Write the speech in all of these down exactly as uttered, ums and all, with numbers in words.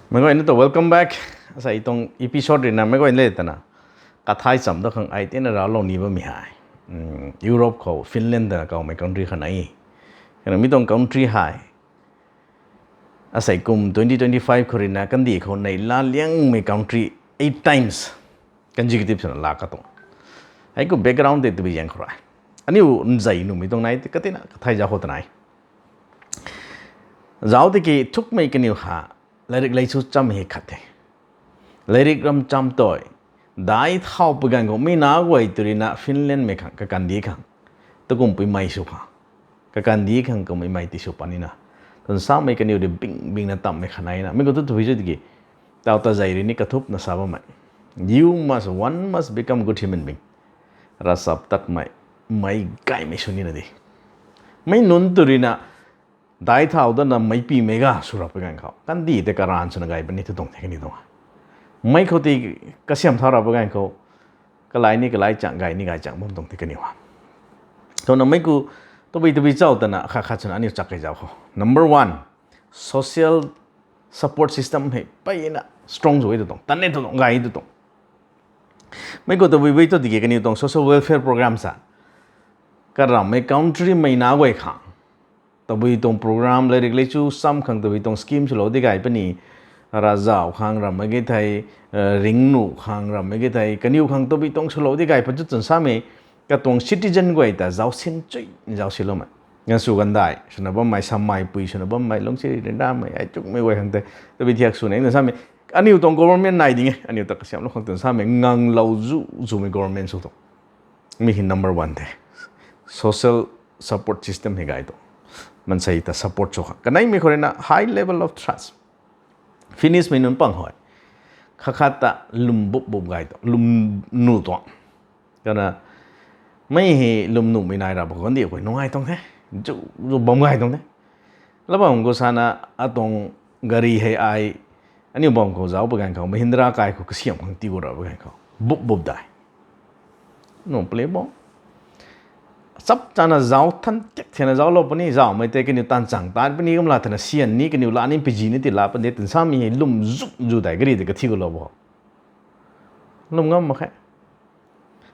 Meic guayna ta welcome back. Asei tuang episode rui na meic guayna le twna kathay cham da khang ai tina raclou ni bammei hei, Europe khou Finland twna kawmei country khat nai. Kana mi tuang country hei asei kum twenty twenty-five khou rui na kandih khou neihla liangmei country eight times consecutive swna laa ka tuang. Hei khou background tei tabui zaeng khou rui aniu nzei nuhmei tuang nai katina kathay zauc khou twna zauc tiki thukmei kaniw ha lairik lei chu cham hei khat the. Lairik ram cham tui dai thau pui ganv khou mi na guay tw rui na Finlandmei khang kakandih khang takumpui mei sw khang, kakandih khang kummei mei ti sw patnina, twn samei kaniw rui bing bingna tamhmei khat naina mi khou tu tabui chu tiki tau ta zei rui ni kathupna sa bammei, you must, one must become good human being. Ravchap tatmei, meic gaymei sw nina di, meic nunc tw rui na dai thau dana meicpimei ga sw rap pui ganv khou kandih tei karan swna gay puni tu tuang the kaniw tuang. Meic khou tei kasiam thau rap pui ganv khou kalai ni kalai chang, gay ni gay chang bam tuang the kaniw ha. Twna meic khou tabui tabui chau twna khat khat swna aniu chak kei zauc khou. Number one, social support system hei mpeyna strong sw e tu tuang, tanne tu tuang, gay tu tuang. Meic khou tabui bui tu tiki kaniw tuang social welfare program sa karammei countrymei na guay khang tabui tuang program, lairik lei chu cham khang tabui tuang scheme swlou di gay puni, ravzauc khang ramhmei ge thei, ringnuh khang ramhmei ge thei, kaniw khang tabui tuang swlou di gay pat chu twn samei katuang citizen guay ta zauc sin chui zauc siloumei. Ganv sw gandai swna bammei, samei pui swna bammei, lungcsi rinramei, ai chukmei guay khang tei tabui thiak sw ne twn samei aniu tuang government nai ding e, aniu ta kasiamhlou khang twn samei nganglou zu zumei government sw tuang. Mi hei number one the. Social support system hei gay tu, maansei ta support sw khang. Kaneimei khou rui na high level of trust. Finnishmei nunc pang hei khat khat ta lwm bup bup gay tu, lwm nuh tuang. Kana mei hei lwm nuhmei nai rap khou kandih khou nungai tuang the, zu zu bam gay tuang the. Labam khou sana atuang gari hei ai aniu bam khou zauc pui ganv khou Mahindra kai khou kasiam khang tii gu rap pui ganv khou bup bup dai nuh pali bo. Chap chana zauc than kak thena zauclou puni, zaucmei tei kaniw taanv chang taan puni, kumla thena sian ni kaniw la ni piji ni ti la puni, twn samei hei lwm zu zu dai gari tei kathi gulou bo. Lwm ngam mak khe.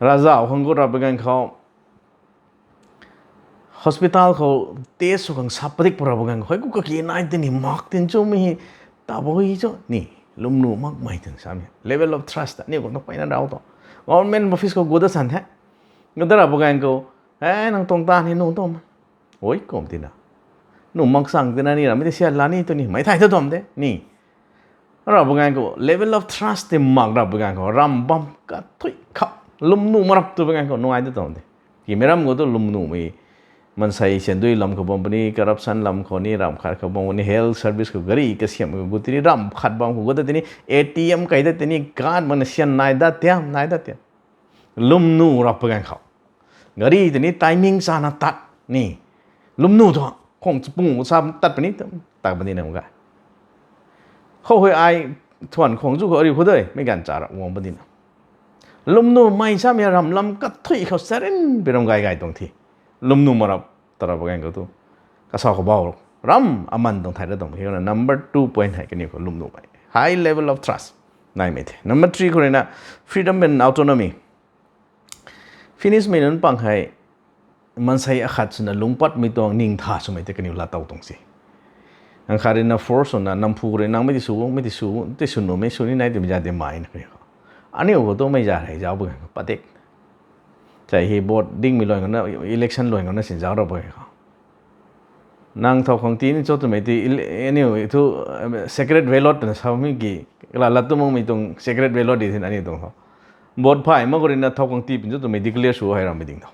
Ravzauc khang gu rap pui ganv khou hospital khou test sw khang sap padik pura pui ganv khou hei ku kaki nai tini mak tin chumei hei tabui cho ni, lwm nuh makmei twn samei level of trust aniu khou ta mpeyna rau tu. Government office khou gu da san the, gu da rap pui ganv khou, e nang tuang taanv hei nuh tuang ma, oi kum tina, nuh mak sang tina ni ramei tei sian la ni tu ni mei thay ta tuam de ni. Rap pui ganv khou level of trust tei mak rap pui ganv khou ram bam kathui khou lwm nuh marap tu pui ganv khou nungai ta tuam de. Kimei ram khou tu lwm nuhmei, maansei siandui lam khou bam puni, corruption lam khou ni, ram khat khou bam puni, health service khou gari kasiam khou gu tini, ram khat bam khou gu ta tini, A T M kai ta tini, card makna sian nai dat tiam, nai dat tiam, lwm nuh rap pui ganv khou gari tini timing chana tat ni, lwm nuh thu khang chapung sa tat puni, tat puni na ga. Khou hei ai thuan khwang zu khou ariu khou de mei ganv cha rap guang padina, lwm nuhmei samei ram lam kathui khou sarin pi ram gay gay tuang thi. Lwm nuh marap ta rap pui ganv khou tu kasau khou bau ram aman tuang thay ra tuang hi na. Number two point hei kaniw khou lwm nuhmei, high level of trust naimei the. Number three khou rui na freedom and autonomy. Finnishmei nunc pang hei maansei akhat swna lungc patmei tuang ningtha swmei tei kaniw laa tow tuang se. Nang khat rui na force swna namphu rui nang mei ti sw, mei ti sw, ti sw nuhmei sw ni nai twmei za de mai na kaniw khou. Aniu khou tu mei za hei zauc pui ganv khou padik, chai hei vote dingmei luan khou na, election luan khou na sin zauc rap pui ganv khou nang thow khang tii ni cho twmei ti, aniu thu secret ballot twna samei ki, kala lat tu makmei tuang secret ballot di thin aniu tuang khou. Vote phay mak khou rui na thow khang tii puni cho twmei declare sw hei rammei ding tho.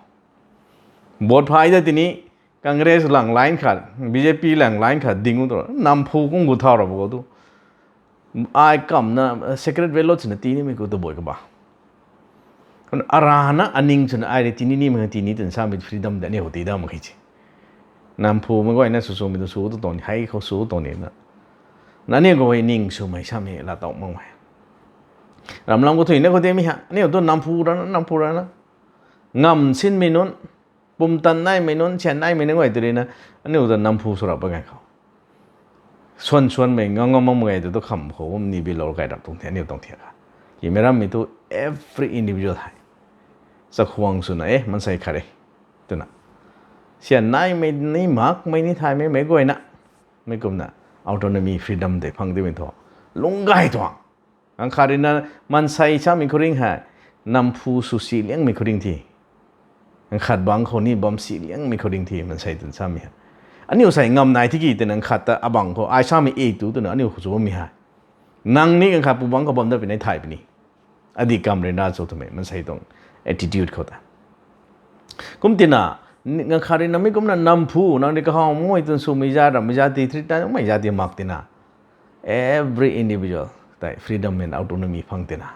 Vote phay da tini Congress lang line khat, B J P lang line khat ding u tu namphu kung gu thau rap khou tu ai kamna secret ballot swna tii nimei khou tabui kaba. Arana aning swna ai rui tii ni nimei khang tii ni twn samei freedom de aniu khou tii dam mak khe se. Namphu mei guayna sw swmei tu sw tu tuang ni, hei khou sw tuang ni na. Na aniu khou hei ning swmei samei laa tow makmei. Ram lam khou thuina khou de mi ha, aniu tu namphu rana, namphu rana, ngam sinmei nunc, pumtan naimei nunc, sian naimei nunc guay tw rui na, aniu ta namphu sw rap pui ganv khou suan suanmei ngam ngam mak ge tu tu kham khou bam ni bilou kai rap tuang the, aniu tuang thiak kha. Ki meic rammei tu every individual hei chakhwang swna e, maansei khat e twna, sian naimei ni makmei ni thaymei meic guayna, mei kumna autonomy, freedom tei phang timei thu lungc gay tuang. Nang khat rui na maansei samei khou ring hei, namphu sw si liangmei khou ring thi. Nang khat bang khou ni bam si liangmei khou ring thi maansei twn samei hei. Aniu sei ngam nai tiki tei nang khat ta abang khou ai samei e tu twna aniu khou sw bammei hei. Nang ni nang khat pu bang khou bam dat puni thay puni. Adi kam rui na cho twmei maansei tuang attitude khou ta. Kum tina, nang khat rui na mi kumna namphu, nang rui kahaw mui twn swmei za, rammei za ti, three ta mei za ti mak tina, every individual tei freedom and autonomy phang tina,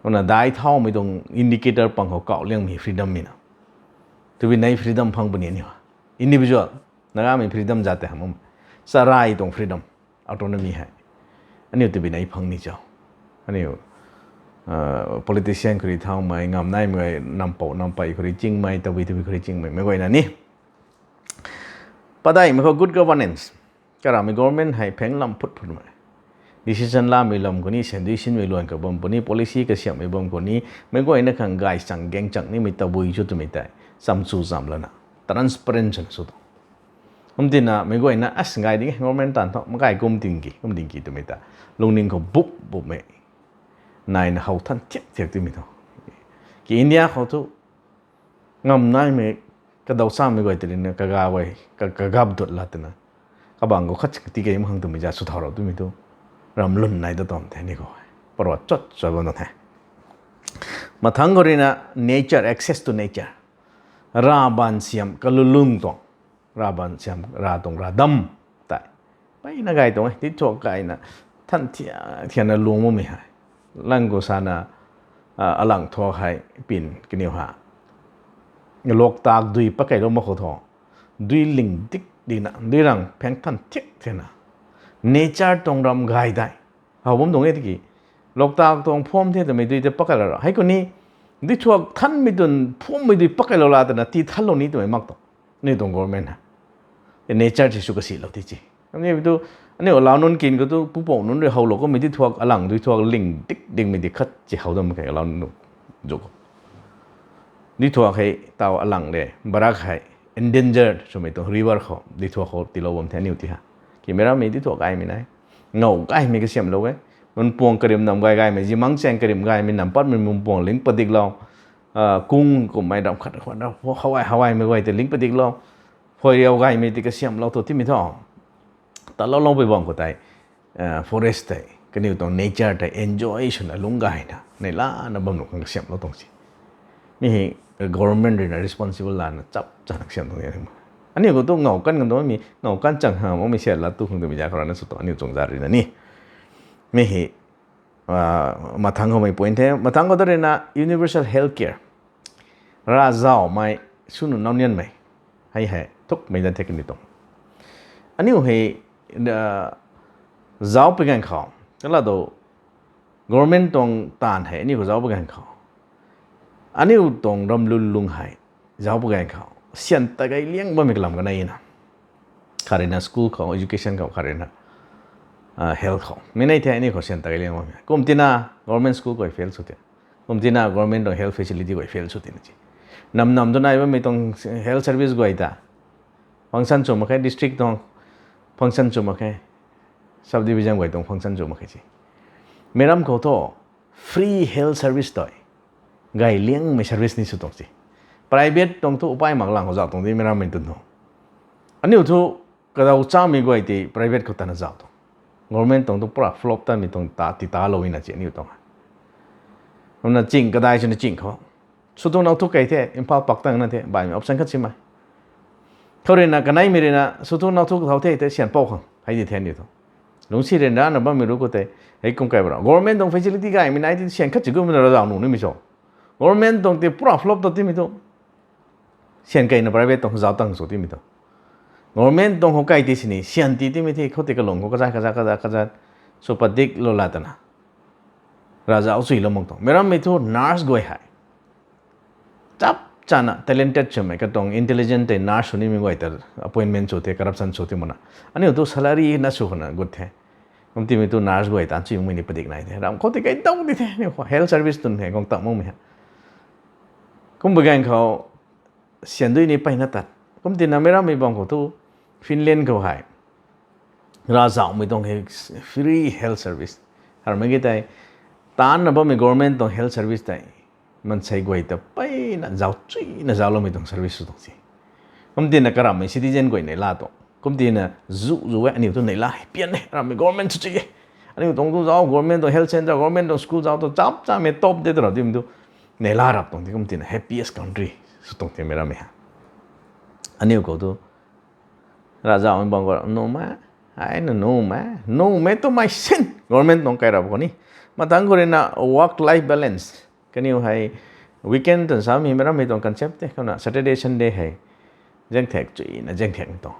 kumna dai thaumei tuang indicator pang khou kauh liangmei freedom mei na. Tabui nei freedom phang puni aniu. Individual, Nagamei freedom za tei hamh, charai tuang freedom, autonomy hei aniu tabui nei phang ni cho. Aniu politician khou rui thaumei, ngam naimei, nampou nampei khou rui chingmei, tabui tabui khou rui chingmei meic guayna ni, padeihmei khou good governance, karamei government hei pheng lam phut phutmei, decision lamei lam khou ni sandui sinmei luan khou bam puni, policy kasiamhmei bam khou ni, meic guayna khang gaychang gaengchang nimei tabui cho twmei tei chamchu cham lana, transparent swna sw tuang. Kum tina meic guayna as gay ding government taanv thu, makai kum ding ki, kum ding ki twmei ta lungning khou bup bupmei naina how than thiak thiak twmei thu. Ki India khou thu ngam naimei, kadaw chamei guay tei rui na kaga guay, kagap dut la twna, kabang khou khat tikei mak khang twmei za sw thau rau twmei thu, ram lwn nai da tam the ni khou, parua chot chot bam na the. Mathangc khou rui na nature, access to nature, rav baanv siam kalulung tuang, rav baanv siam, rav tuang ravdam tei mpeyna gay tuang e, tithuak gayna than thiak thiakna lung makmei hei. Lang khou sana, alang thuak hei pin kaniw ha, Loktak dui pakeilou mak khou thu, dui ling dik dina, dui rang pheng than thiak thiakna, nature tuang ram gay dei how bam tuang e tiki, Loktak tuang phuam the twmei dui tei pakeilou ra hei khou ni, tithuak thanmei twn phuammei dui pakeilou la twna ti thanlou ni twmei mak tuang. Aniu tuang government hei nature ti sw kasilou ti chi. Aniu tu, aniu alau nunc kin khou tu pupouc nunc rui howlou kummei tithuak alang, dui thuak ling dik dikmei di khat chi how dam khe alau nunc zu khou. Dui thuak hei taw alang le, Barak hei endangered swmei tuang river khou dui thuak khou tiilou bam the aniu ti ha. Ki meic rammei dui thuak gaymei nai, ngow gaymei kasiamhlou e. Nunc puang karim nam gay gaymei, zimangc chaeng karim gaymei, nam patmei nunc puang ling padiklou, kung kummei ram khat khwan how ai how aimei guay tei ling padiklou, phuai riau gaymei tei kasiamhlou tu timei thu, taloulou pui bam khou tei, forest tei, kaniw tuang nature tei enjoy swna lungc gayna neihlana bam nuh khang kasiamhlou tuang si. Mi hei government rui na responsible lana chap chana kasiam tuang e. Aniu khou tu ngow kan kan tuang mi, ngow kan chang ha makmei siat la tu khang twmei za khou rana sw tuang aniu chuang za rui na ni. Mi hei mathangc khoumei point the. Mathangc khou ta rui na universal health care, ravzawmei, sw nuh nau nianmei, hei hei thukmei dat the kaniw tuang. Aniu hei zauc pui ganv khou, kala do, government tuang taanv hei aniu khou zauc pui ganv khou, aniu tuang ram lwnlung hei zauc pui ganv khou syan ta gay liang bammei kalam kanei na. Khat rui na school khou, education khou, khat rui na health khou, mi nei the aniu khou syan ta gay liang bammei. Kum tina government school guay fail sw ti, kum tina government tuang health facility guay fail sw tina chi. Nam nam tu nai bammei tuang health service guay ta function sw mak khe, district tuang function sw mak khe, subdivision guay tuang function sw mak khe chi. Meic ram khou thu free health service tei gay liangmei service ni sw tuang si. Private tuang thu upai mak lang khou zauc tuang di meic rammei twn thu. Aniu thu kadaw chamei guay tei private khou tana zauc tuang. Government tuang thu pura flop tamei tuang ta ti talou na chi aniu tuang. Kumna ching kadai swna ching khou, sw thu nau thu kei the, Imphal pak tangna the, baihmei option khat simei. Khou rui na kaneimei rui na sw thu nau thu thau the tei syan pou khang hei di the aniu thu. Lungcsi ryanrana bammei ruc khou tei, hei kum kai bra government tuang facility gaymei nai ti syan khat chi gumna ravzauc nuh nimei cho. Government tuang tei pura flop ta timei thu, syan keina private tuang zauc tang sw timei thu. Government tuang khou kai ti sini syan ti timei the, khou tei kalung khou kazat kazat kazat kazat sw padiklou la tana, ravzauc chuilou mak tuang. Meic rammei thu nurse guay hei chap chana talented swmei katuang intelligent tei nurse sw nimei guay ta appointment sw the, corruption sw the mana. Aniu tu salary na sw khana gut the. Kumtimei tu nurse guay tan chumei ni padik nai the. Ram khou ti kai dau di the. Aniu khou health service twn he guang tak makmei ha. Kum bagang khou siandui ni peyna tat. Kumtina meic rammei bam khou tu Finland khou hei ravzauhmei tuang hei free health service. Harmei ki tei taanna bammei government tuang health service tei mansei guay ta peyna zauc chuina zaucloumei tuang service sw tuang si. Kumtina karamhmei citizen guay neihla tuang. Kumtina zu zu e aniu tu neihla hei pian e, rammei government sw chu e. Aniu tuang tu zauc government tuang health center, government tuang school zauc tu chap chamei top de tu rau timei tu neihla rap tuang ti kumtina happiest country sw tuang ti meic rammei ha. Aniu khou tu ravzauhmei bam khou numei, ai na numei, numei tu mei sin government tuang kai rap khou ni. Mathangc khou ruina work life balance. Kaniw hei weekend twn samei meic rammei tuang concept te, kumna Saturday, Sunday hei zaengthak chuina zaengthakmei tuang.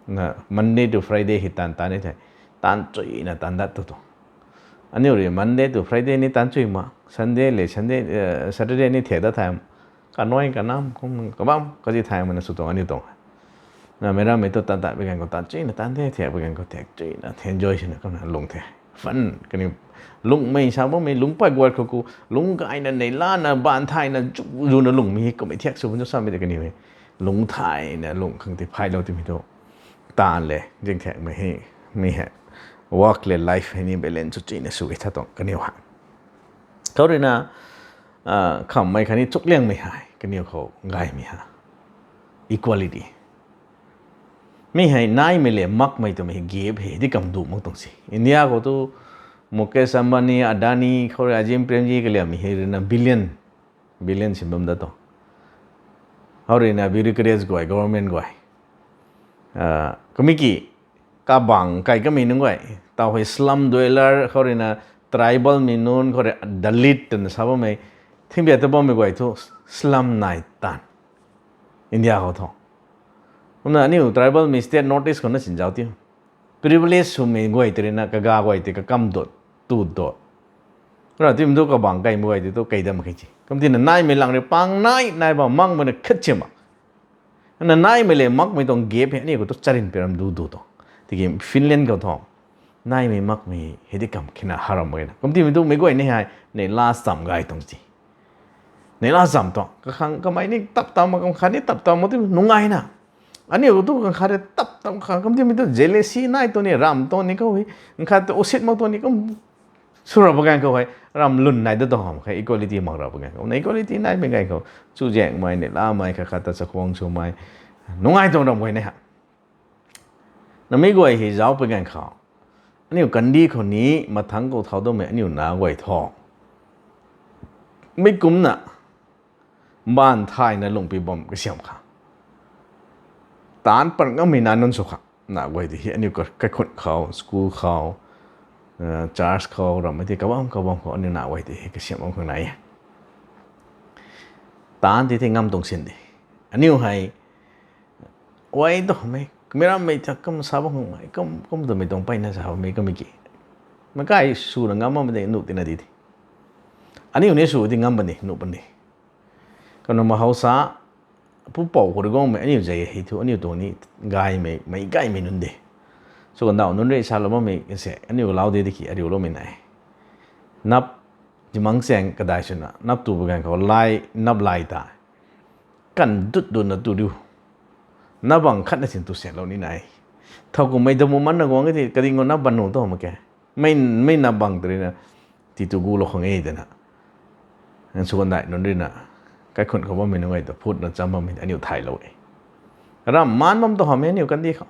Na Monday to Friday hei taanv taanv ni the, taanv chuina taanv dat tu tuang. Aniu rui Monday to Friday ni taanv chui ma, Sunday le Sunday, Saturday ni thak dat thay, kanui kanam kum kabam kazi thay mana sw tuang aniu tuang. Na meic rammei tu taanv tat bi ganv khou taanv chuina taanv the, thak bi ganv khou thak chuina enjoy swna kumna lung the. Fun kaniw lungmei sa bammei lungc pat guat khou khou lungc gayna neihlana baanc thayna zu zuna lungmei hei kummei thak sw bam tu samei tei kaniw hei lungc thayna lungc khang ti phaylou timei tu taanv le zaengthakmei hei, mi hei work le life hei ni balance sw chuina sw e tha tuang kaniw ha. Khou ruina khamhmei khatni chukliangmei hei kaniw khou gaymei ha, equality. Mi hei naimei le makmei twmei hei gap hei di kam duh mak tuang si. India khou tu Mukesh Ambani, Adani khou rui Azim Premji kaliammei hei ruina billion, billion sin bam dat tuang. Khou ruina bureaucrats guay, government guay, kumiki kabang kai kamei nunc guay, tau hei slum dweller khou ruina tribal mei nunc khou rui Dalit twna sa bammei, thingbiat ta bammei guay thu slum nai taanv India khou thu. Kumna aniu tribal mei state North East khou na sinzauc tiu, privilege swmei guay tei ruina kaga guay tei kakam dot, tu dot. Kumna timei tu kabang kaimei guay tei tu kai dat mak khe si. Kumtina naimei lang rui pang nai, nai bam makmei na khat si mak. Na naimei le makmei tuang gap hei aniu khou tu charyn pi ram du du tuang. Tiki Finland khou thu naimei makmei hei di kam khina haram mak na. Kumtimei tu meic guay ni hei neihla cham gay tuang si. Neihla cham tuang kakhang kamei ni tap tam mak, kam khat ni tap tam mak ti nungaina. Aniu khou tu kan khat rui tap tam khang kumtimei tu jealousy nai tuang ni, ram tuang ni khou hei, kan khat tu usit mak tuang ni kum sw rap ganv khou hei ram lwn nai dat tuang ham khe, equality mak rap ganv khou. Na equality naimei ganv khou chuzaenghmei, neihlamei, khat khat ta chakhwang swmei nungai tuang ram guay ni ha. Na meic guay hei zauc pui ganv khou aniu kandih khou ni mathangc khou thau daumei aniu na guay thu mei kumcna baanc thayna lungpi bam kasiam kha, taanc pat ngammei na nunc sw kha, na guay tei hei aniu kaikhun khou, school khou, church khou, rammei tei kabam kabam khou aniu na guay tei hei kasiam bam khang nai e. Taanc ti thei ngam tuang sin de. Aniu hei ai tu mei, meic rammei thak kum sa bam khang mei, kum, kum twmei tuang peyna sa bammei kummei ki, meic kai swna ngam bammei tei nuh tina di the. Aniu ni sw di ngam bam ni, nuh bam ni. Kumna mahousa, pupouc khou rui guangmei aniu zei hei thu aniu tuang ni gaymei, meic gaymei nunc de. Sw kandauh nunc rui salou bammei se aniu lau de tiki ariuloumei nai. Nap, timang chaeng kadai swna nap tu pui ganv khou lai, nap lai ta kan dut dutna tu riu, nap bang khatna sin tu senlou ni nai. Thowkumhmei damu manna guang e ti kading khou nap bang nuh tu mak khe. Mei, mei nap bang tei ruina ti tu gulou khang e twna, sw kandai nunc ruina kaikhun khou bammei nunc guay ta phutna cham bammei aniu thaylou e. Ram maan bam tu hamh e aniu kandih khou.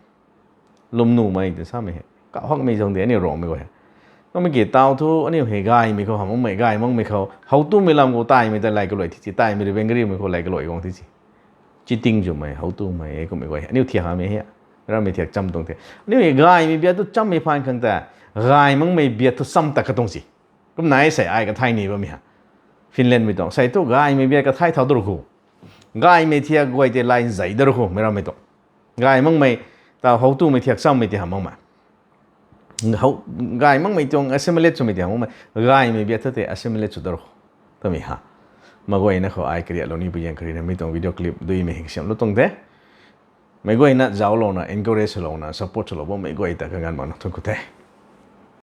Lwmnuhmei tei samei hei kau hakmei zang de aniu Rongmei guay. Kummei ki tau thu aniu hei gaymei khou hamh makmei, gay makmei khou how tumei lam khou taimei ta lay kaluai thi si, taimei rui benggarimei khou lay kaluai guang thi si. Cheating swmei, how tumei e kummei guay aniu thiak hamh e hei. Rammei thiak cham tuang the. Aniu hei gaymei biak thu chammei phaan khang ta, gay makmei biak thu cham ta katuang si. Kumna sei ai kathay ni bammei ha. Finlandmei tuang sei thu gaymei biak kathay thau dat khou, gaymei thiak guay tei lay nzei dat khou meic rammei tuang. Gay makmei ta how tumei thiak chammei tei hamh makmei, gay makmei tuang assimilate swmei tei hamh makmei, gaymei biak thu tei assimilate sw dat khou twmei ha. Meic guayna khou ai kariatlou ni pui zaeng kharina mi tuang video clip duimei hei kasiamhlou tuang the. Meic guayna zauclouna, encourage swlouna, support swlou bammei guay ta kaganv makna thuanc ku the.